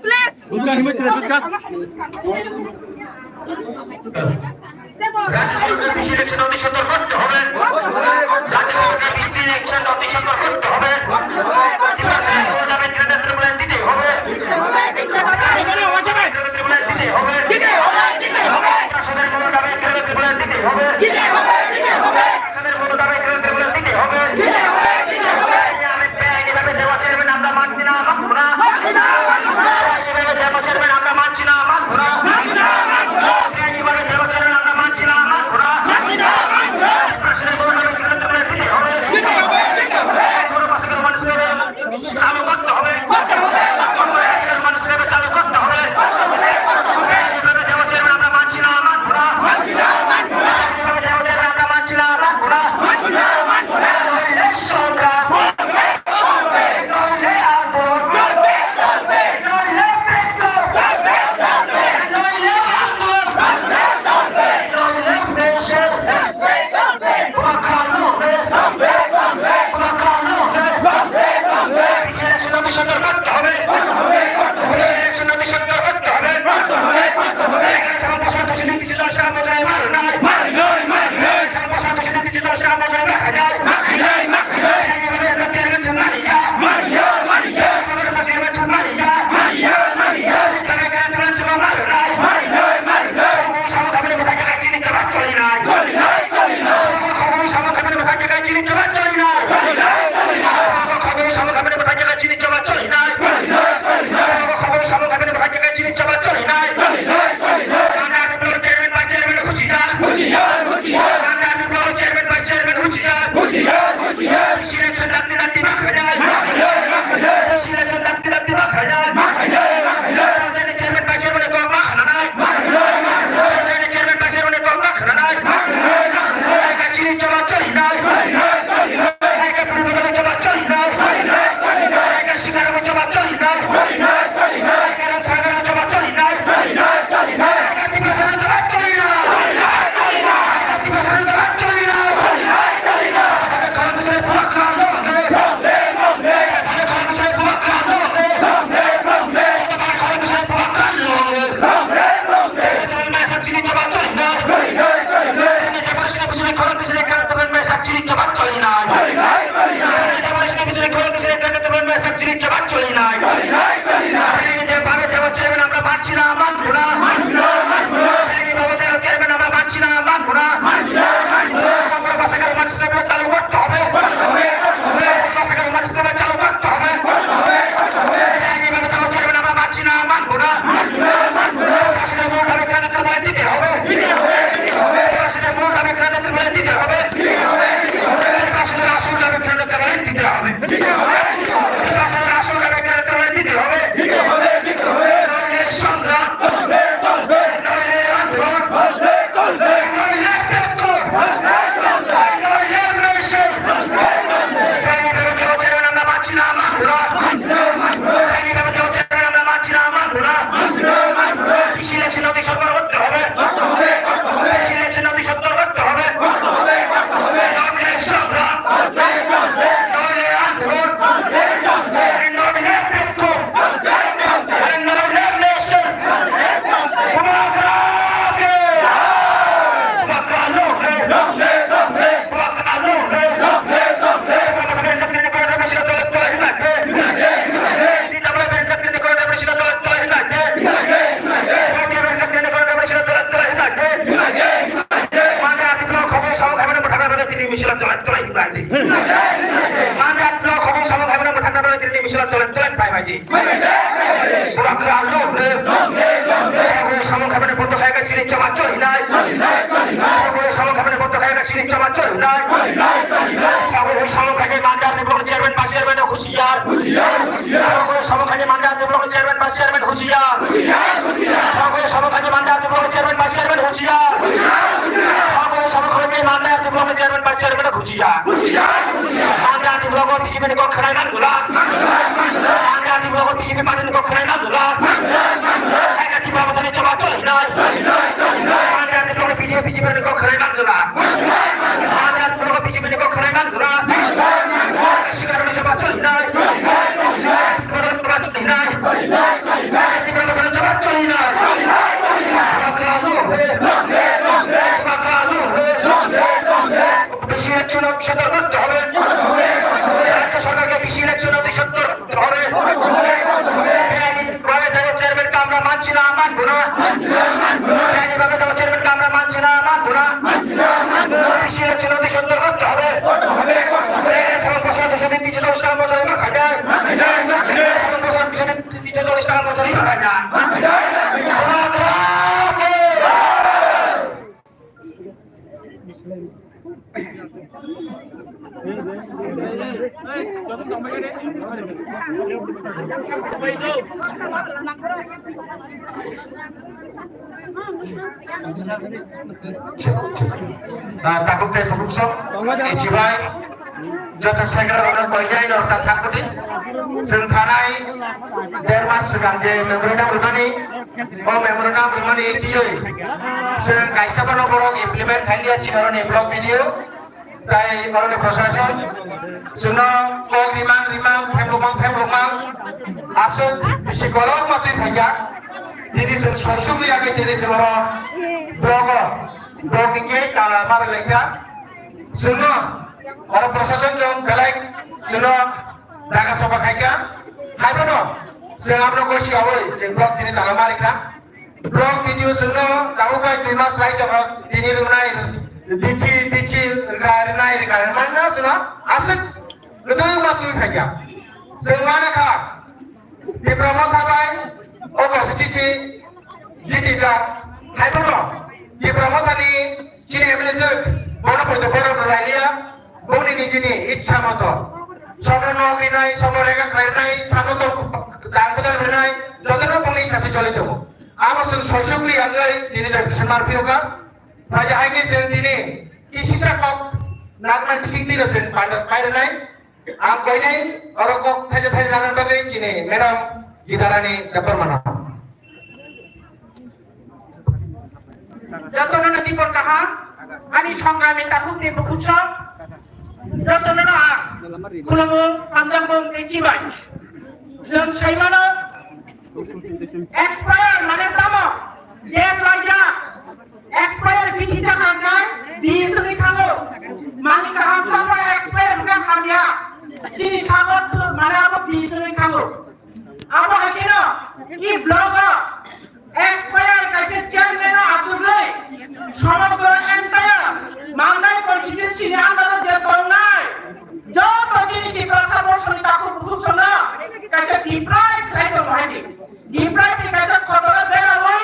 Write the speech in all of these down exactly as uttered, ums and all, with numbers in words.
Please. রাজ্য সরকার বিশেষ ইলেকশন অতি সত্বর করতে হবে। রাজ্য সরকার বিশেষ ইলেকশন অতি সত্বর করতে হবে। ত্রিপুরা সরকারের দাবি কেন্দ্রীয় ট্রিব্যুনাল দিতে হবে। কেন্দ্রীয় ট্রিব্যুনাল দিতে হবে। ত্রিপুরা সরকারের দাবি কেন্দ্রীয় ট্রিব্যুনাল দিতে হবে। ত্রিপুরা সরকারের দাবি কেন্দ্রীয় ট্রিব্যুনাল দিতে হবে। আমি বেআইনিভাবে দেওয়া চেয়ারম্যান আমরা মানছি না, মানবো না। বেআইনিভাবে দেওয়া চেয়ারম্যান আমরা মানছি না, মানবো না। চালু করতে হবে। Husiar, husiar. Husiar, husiar. Election dakti dakti ma khainai. Ma khainai, ma khainai. Election dakti dakti ma khainai. Ma khainai, ma khainai. Panchayat chairman, vice chairman ni kok ma khananai. Ma khainai, ma khainai. Panchayat chairman, vice chairman ni kok ma khananai. Ma khainai, ma khainai. Hai ka chini choba choli nai. Choli nai, choli nai. Hai ka puri bodol choba choli nai. Choli nai, choli nai. Hai ka singarang choba choli nai. Choli nai, choli nai. Hai ka rang sangarang choba choli nai. Choli nai, choli nai. Hai ka Tiprasa choba choli nai. Choli nai, choli nai. Hai ka Tiprasa choba choli nai. Choli nai, choli nai. Chalu করতে হবে। Manda block hobo samung khaimani bwthakna bagwi tini misil tole tole pai bai di. Bubagra long live. Bubagra samung khaimani bondo khai ka chini choba choli nai. Bubagra samung khaimani bondo khai ka chini choba choli nai. Bubagra samung khaimani Manda block chairman, vice chairman husiar. Bubagra samung khaimani Manda block chairman, vice chairman husiar. Bubagra samung khaimani Manda block chairman, vice chairman husiar. Bubagra samung khaimani Manda block chairman, vice chairman husiar. Manda ni blogo B J P ni kok khwnai man gula. Manda ni blogo B J P party ni kok khwnai man gula. Hai ka Tipra Motha ni choba choli nai. Manda ni blogo B J P ni kok khwnai man gula. Manda ni blogo B J P ni kok khwnai man gula. Sikar ni choba choli nai. Tripura মথার জবাব চলি না। বাঁকা লোক হয়ে, বাঁকা লোক হয়ে। বেশি একশো নব্বই সত্তর করতে হবে। রাজ্য সরকারকে বেশি একশো নব্বই সত্তর করতে হবে। বেআইনি ভাবে দেওয়া চেয়ারম্যানকে আমরা মানছি না, মানবো না। বেআইনি ভাবে দেওয়া চেয়ারম্যানকে আমরা মানছি না, মানবো না। বেশি একশো নব্বই সত্তর করতে হবে। এবং বছর দুশো দিন তিনশো চল্লিশ টাকা মজুরি না খাই যায়। এবং বছর দুশো দিন তিনশো চল্লিশ টাকা মজুরি না খাই যায়। Ah, takuk tei bukhuk sok, ichibai, joto segra rok koinai rok ta thakudi, chwng thanai der mas swkang je memorandum rwmani, o memorandum rwmani tiyoi chwng kaisa bono borok implement khailiya chini oroni block B D O, tai oroni prosason, chwngno kok rimang rimang, phemlokmang phemlokmang, aswk bisi kolokma twi phaikha, tini chwng soisukni yagwi tini chwng oro block o, block ni gate tala mari laikha, chwngno oro prosason chwng belai chwngno daga soba khaikha, haibono chwng abono koi siyawi chwng block tini tala marikha. Block B D O chwngno tabuk bai dui mas lai tongo, tini rwnai, dichi, dichi, rwnai, rwnai, rwnai, mangna chwngno aswk kwbangma twi phaikha. Chwng mana kha, Tipra Motha bai o constituency jitijak, haibono Tipra Mothani chini M L A jwk, bono poito borok rwlailiya, bongni nijini ichha moto. Somno nok rinai, somno rega khlainai, samno tong dang bodol rinai, jotono bongni ichha twi choli tongo. Amo chwng soisukli yangwi tini dai bisinmar phiyokha. Phaidi haikhe chwng tini kisisa kok nangmani bisingtwino chwng panda phai rwnai. Ang koinai oro kok thaisa thaisa nangna bagwi chini madam Gitarani Debbarmano. Jotono no dipor kaham, ani songrami takhuk tei bukhuk sok. Jotono no ang khulumu, hamjakmung tei chibai. Chwng saimano, expire mane tamo? Date laijak. Expire bithi chakha khe bis wngwi thango. Mani kaham chakha expire wngkha hamya. Chini sago thwk mane abo bis wngwi thango. Abo hai kheno e block o expire kaisa chairman o achuknai somogro entire Mandai constituency ni under o je tongnai joto chini Tiprasa bosoni takhuk bukhuk sono kaisa deprive khlai tongo hai di. Deprive ni kaisa khotoro berawi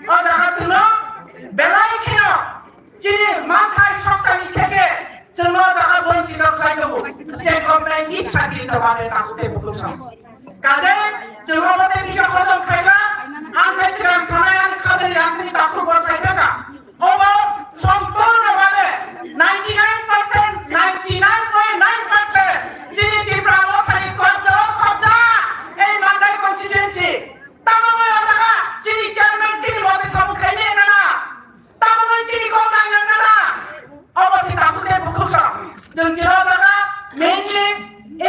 o jaga chwngno belai kheno chini manthai soktani theke chwngno o jaga bonchito khlai tongo state government ni sakri to bagwi takhuk tei bukhuk sono. Kaje chwng obo tei bisa hojom khaila, ang sai sigang sanai ani khajani rangchini takhuk bo saithaka. Obo sompurno bhabe ninety nine percent, ninety nine point nine percent chini Tipra Mothani kobjao khobja ei Mandai constituency. Tamo bai o jaga chini chairman chini mote samung khaimani nana. Tamo bai chini kok nang nang nana. Obo se takhuk tei bukhuk sa. Chwng tini o jaga mainly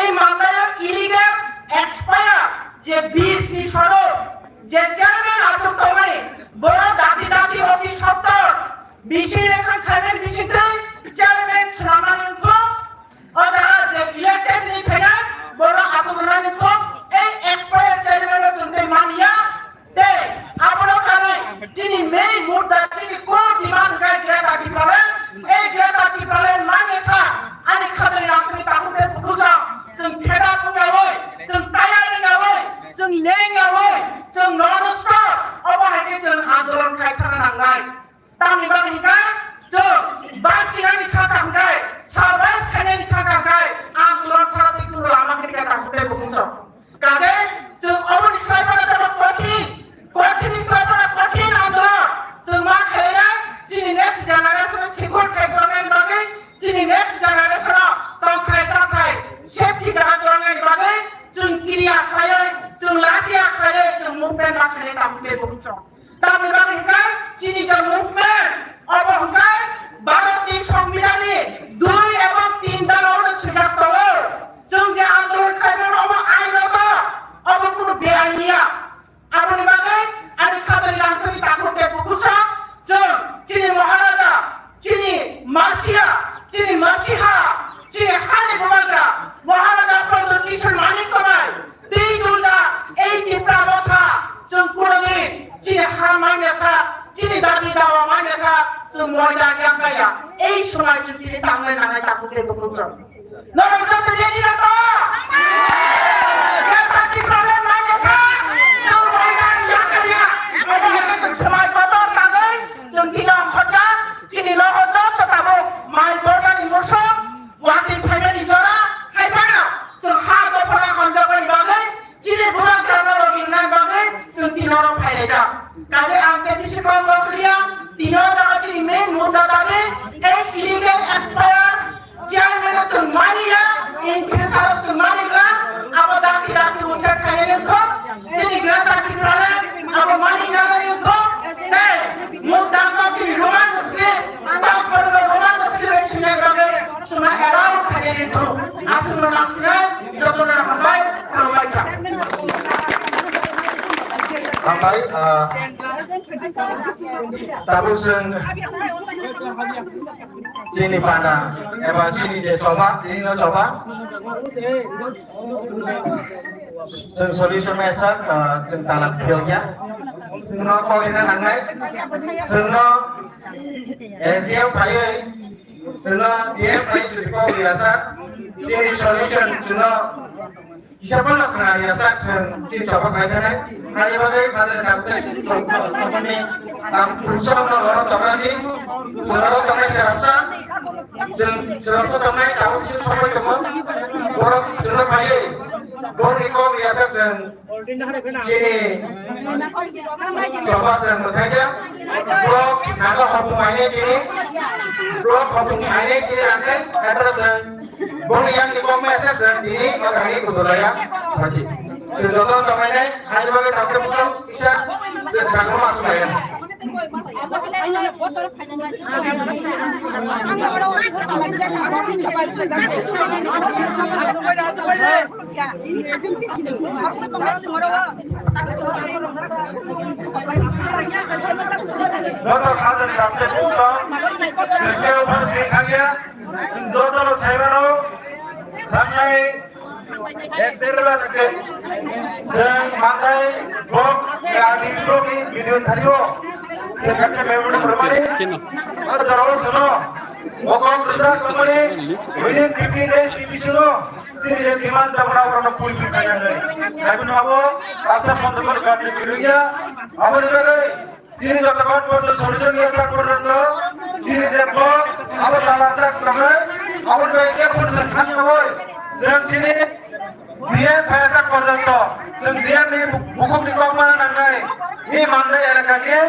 ei Mandai o illegal expire je bis ni soro je chairman achuk tongmani, borok dati dati oti sottor bisi election khaimani bisingtwi chairman swnamnani wngkha. O jaga je elected ni phainai borok achuk rwnani wngkha, ei expire chairman no chwng tei manya. Tei abono kanwi chini main mudda chini core demand hwnkhe Greater Tipraland. Ei Greater Tipraland manya sa ani khajani rangchini takhuk tei bukhuk sa chwng fed up wngyawi, chwng tayar wngyawi, chwng lengyawi, chwng non-stop obo hai khe chwng andolon khai thangna nangnai. Tamni bagwi hwnkhe chwng bachinani kha kha hwnkhe, survive khainani kha kha hwnkhe, andolon chara twi kunu lama khe kha kha hwnkhe bukhuk chwng. Kaje chwng oboni slai phano tamo kothin, kothinni slai phano kothin andolon chwng ma khainai, chini next generation secure khai phurwnani bagwi, chini next generation tongthai chathai safety jaga kwrwngnani bagwi chwng kiriya khlaiwi, chwng lachiya khlaiwi chwng movement ma khainai tamo khe bukhuk chwng. Tamni bagwi hwnkhe chini je movement, obo hwnkhe Bharatni Songbidanni dui ebong tin dalo swijak tongo. Chwng je andolon khlaimani obo ainoto, obo kunu beaini Somai chwng tini tangnai nangnai takhuk tei bukhuk rok. Norok joto ready na to? Greater Tipraland manya sa? Chwng boina yakarya. Adi hwnkhe chwng somai kotor tangwi chwng tini ongkhorjak. Chini nogo joto tabuk mai bornani mosok, watwi phaimani jora, hai phano chwng ha dophano hamjakmani bagwi Chini bubagrano logi rwnai bagwi chwng tini oro phailaijak. Kaje ang tei bisi kok lok liya, tini o jaga chini main mudda dabi, tei illegal expire chairman o chwng mani ya, in future o chwng mani ya, abo dakti dakti uche khainai wngkha, chini Greater Tipraland abo mani ya wngkha, tei mudda wngkha chini Roman script, tak borok Roman script bai swinai bagwi chwngno allow khainai wngkha. Aswkno nang swinai, jotono hambai. Hambai, ah, tabuk chwng chini panda eba chini je choba, tini no choba. Chwng solution mesa, ah, chwng tala phiyokya. Chwngno kok hina nangnai. Chwngno S D M phaiwi, chwngno D M phaiwi chwng kok hina sa. Chini solution chwngno Kisa bono khna ya sak seng chin choba khai thani. Ani bagwi bazar da kute sing song song song ni. Tam puso no rono tokra di. Soro tokra serapsa. Seng serapsa tokra tahu sing sobai tokra. Borok sero pai. Bor ni kok ya sak seng. Chini choba seng muthaja. Blok naga hopu mai ne chini. Blok hopu mai ne chini angkai. Address seng. Boni yang ni kok message sir, tini o kami kudu daya, hati. Sir joto tong ini, hai bagi tak ada musuh, bisa, sir sanggup masuk daya. Joto kaza ni tak ada musuh, sir kau pun di kaya. Chwng jotono sai mano, thangnai ek der baje khe chwng mantai bok ya ni bok ni video thario. Chwng kaisa memory rwmani. Aro jorao sono, o kok rwjak tongmani, within fifteen days ni bisingo chini je demand jabra orono fulfill khainani. Aboni abo asa ponchokor karti kiruya. Aboni bagwi Chini joto kok porjonto solution ya sak porjonto, chini je blok, abo talajak tongo, abo bai ke porjonto thani oi, jeng chini D M phai sak porjonto, jeng D M ni bukhuk ni kok mana nangnai, ni mangnai elaka ke,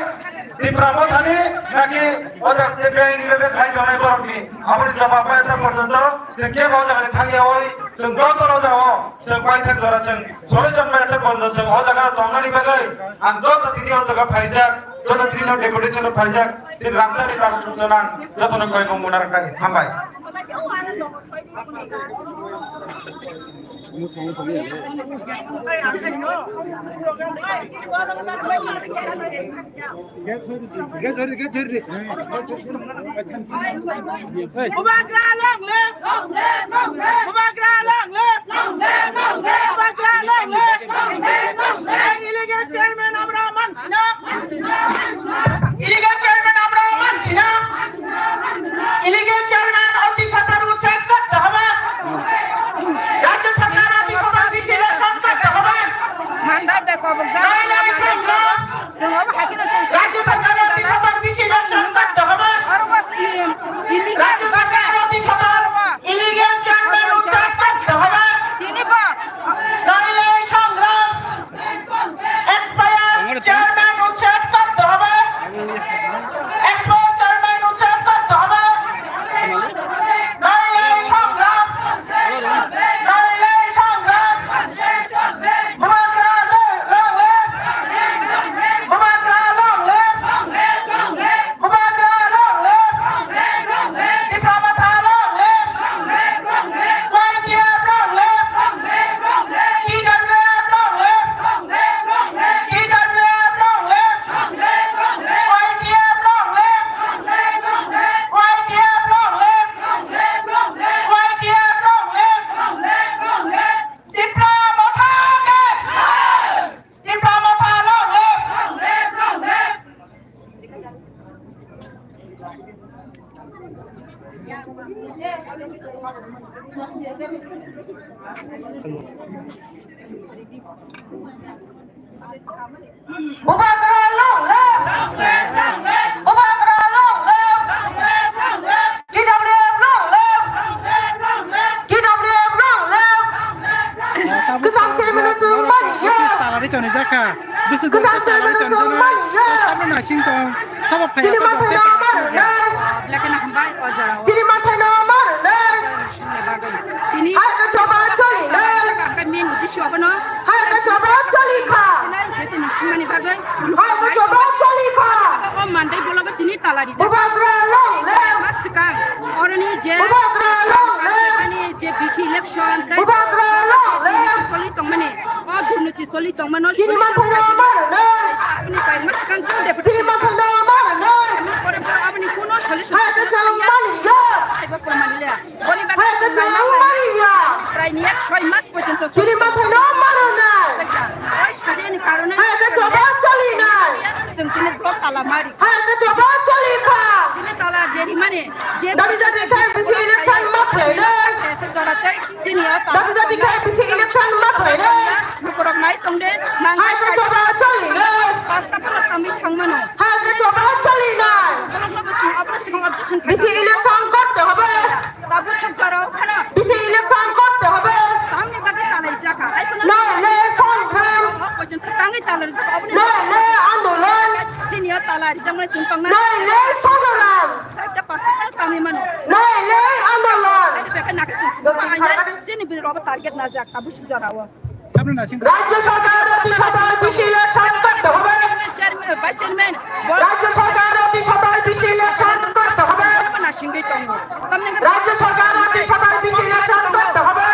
Tipra Mothani, naki ojak je bank ni bebe khai tongnai borok ni, abo ni jawab phai sak porjonto, jeng ke bo ojak ni thani oi, jeng joto rojak o, jeng pai thak jora jeng, solution phai sak porjonto, jeng ojak tongnani bagwi, ang joto tini ojak phaijak. Joto tini no deputation rok phaijak, tini ramsari tabuk sukjak nang, joto no koi kong muna rwkha, hambai. Bubagra long live! Bubagra long live! Bubagra long live! Illegal chairman amra manchina. Illegal chairman amra manchina. Illegal chairman oti satar uchhed korte hobe. Rajya sarkar oti satar bisi election korte hobe. Mandai be kobol ja. Naile chwngno. Chwng obo hai kheno chwng. Rajya sarkar oti satar bisi election korte hobe. Aro bas in. Illegal. Rajya sarkar oti satar. Illegal chairman uchhed korte hobe. Tini bo. Naile chwngno. Expire chairman uchhed korte hobe. Expire chairman uchhed korte hobe. Naile chwngno. Naile chwngno. Bubagra long live. Bubagra long live. Bubagra long live. Tipra Motha long live. Bubagra long live! Bubagra long live! T W F long live! T W F long live! Kwcham simi no chwng mani ya. Talari toni jaka. Bisi kwcham simi no chwng mani ya. Sabo nasing tong. Sabo phaya sabo. Sini mathai no mar nai. Sini mathai no mar nai. Tini. Hai ka choba choli nai. Ka min uddesho abono. Hai ka choba choli kha. Sinai, beto ni singmani bagwi. Hai ka choba choli kha. O mandai bologo tini talari. Bubagra long live. Mas swkang. Oroni je. Bubagra long live. Ani je bisi election. Bubagra long live. Soli tongmani. O durniti soli tongmano. Chini mathai no mar nai. Aboni pai mas swkang sung de. Chini mathai no mar nai. Pore pore aboni kuno solution. Hai ka choba mani ya. Hai ba pore mani le. Boni bagwi hai ka choba mani ya. Prai ni ek soi mas porjonto. Chini mathai no mar nai. Oi sajeni karone. Hai ka choba choli nai. Chwng tini block tala mari. Hai ka choba choli kha. Tini tala jeri mani. Je dati dati khai bisi election ma khlai nai. Sini o tala. Dati dati khai bisi election ma khlai nai. Bukurok nai tongde. Hai ka choba choli nai. Pasta pala tambi thangmano. Hai ka choba choli nai. Block no bising, abro sing objection khai. Bisi election korte hobe. Tabuk sokjaro khana. Bisi election korte hobe. Tamni bagwi talai jaka. Ai khana. Nai le songkhan. Porjonto tangwi talai jaka. Aboni nai le andolon. Sini o talai jaka mane chwng tongna. Nai le songkhan. Saita pasta pala tambi mano. Nai le andolon. Ai beka nakhe sing. Sini bini robo target na jak. Tabuk sokjaro. রাজ্য সরকার অতি সত্বর BC election করতে হবে। Chairman, vice chairman, রাজ্য সরকার অতি সত্বর BC election করতে হবে। রাজ্য সরকার অতি সত্বর বিসি ইলেকশন করতে হবে।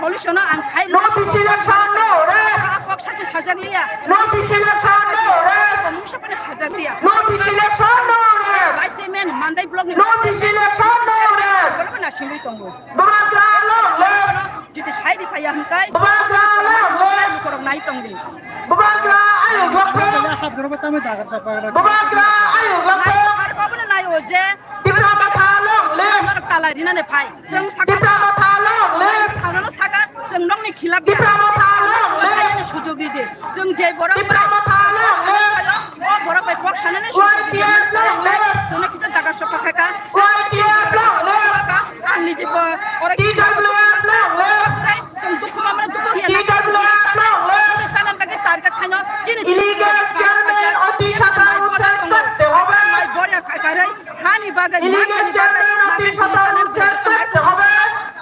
Solution ang khai. No BC election, no rest. Kok sachi sajak liya. No BC election, no rest. Mungsa pore sajak liya. No BC election, no rest. Vice chairman, Mandai block ni. No BC election, no rest. Bono na singwi tongo. Bubagra long live! Jodi sai di phaiya hwnkhai. Bubagra long live! Lukurok nai tong di. Bubagra ayuk lokthok. Bubagra ayuk lokthok. Ar obono nai o je. Tipra Motha long live! Norok tala rinani phai. Chwng saka. Tipra Motha long live! Thangno saka, chwng nokni khilap ya. Tipra Motha long live! Sujog di de. Chwng je borok Tipra Motha long live! O borok bai kok sanani sujog di de. Y T F long live! Chwngno kisa daga sokha khaika. Y T F long live! Ang ni jibo oro T W F long live! Chwng dukhu mamra dukhu hiya. T W F long live! Sana bagwi target khaino chini illegal chairman Oti Satar ucched korte hobe! Mai boria kairai hani bagwi. Illegal chairman Oti Satar ucched korte hobe!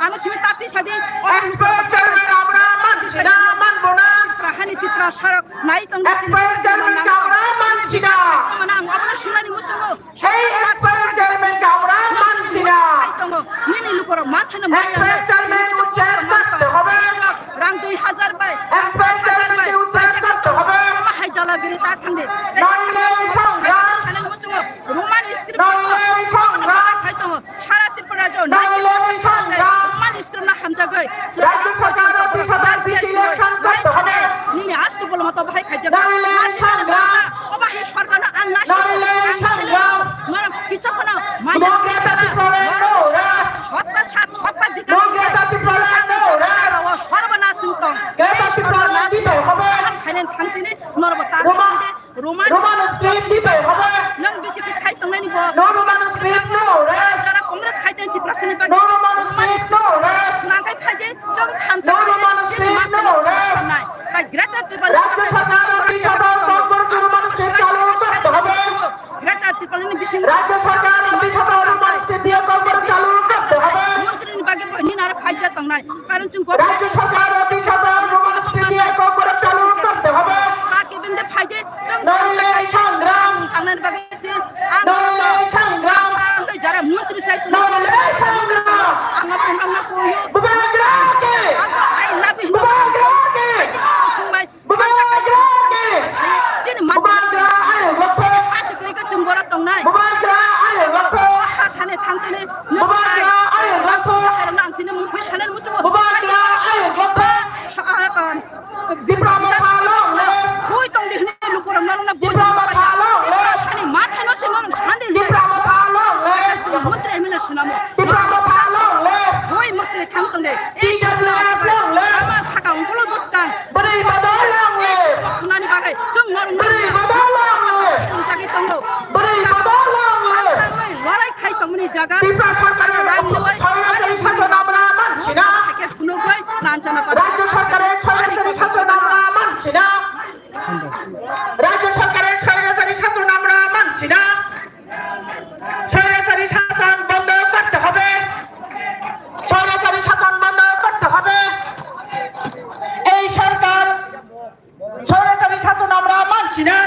Ano simi tati sadi. Expert chairman amra manchi na, manbo na. Prahani Tipra sarok nai tong. Expert chairman amra manchi na. Mana ang abono sunani musungo. Ei expert chairman amra manchi na. Sai tongo. Nini lukorok manthano maya. Expert chairman ucched korte hobe. Rang dui hajar bai. Expert chairman ucched korte hobe. Ama hai dalagiri ta thangdi. Nai le sangra. Sanani musungo. Roman script. Nai le sangra. Khai tongo. Sara Tripura jo. Nai le sangra. Roman script na hamjagoi. Rajya sarkar office hote B C election korte hobe. Nini astu bolo moto bahai khaijak. Nai le sangra. Oba hai sarkar na ang na. Nai le sangra. Norok kicha kono maya. Democratic Front no rest. Sotba sat, sotba bikas. Democratic Front no rest. Sarba na sintong. Democratic Front bitai hobe. Khainen thangtini norok ta. Roman Roman script bitai hobe. Nang B J P khai tongnani bo. No Roman script, no rest. Jara Congress khai tong Tiprasani bagwi. No Roman script, no rest. Nang khai phaidi jong thansa. No Roman script, no rest. Tai Greater Tipraland. Rajya sarkar oti sottor Roman script chalu korte hobe. Greater Tipraland ni bising. Rajya sarkar oti sottor Roman script diye kokborok chalu korte hobe. Montri ni bagwi bo nini aro phaida tongnai. Karon chwng Rajya sarkar oti sottor Roman script diye kokborok chalu korte hobe. Ta kebeng de phaidi. Nai le sangram. Ang nai bagwi se. Nai le sangram. Ang jara montri sai. Nai le sangram. Ang abo nang na koyo. Bubagra ke. Ang ai labi. Bubagra ke. Bubagra Tripura সরকারের স্বৈরাচারী শাসন আমরা মানছি না। রাজ্য সরকারের স্বৈরাচারী শাসন আমরা মানছি না। রাজ্য সরকারের স্বৈরাচারী শাসন আমরা মানছি না। স্বৈরাচারী শাসন বন্ধ করতে হবে। স্বৈরাচারী শাসন বন্ধ করতে হবে। এই সরকার স্বৈরাচারী শাসন আমরা মানছি না।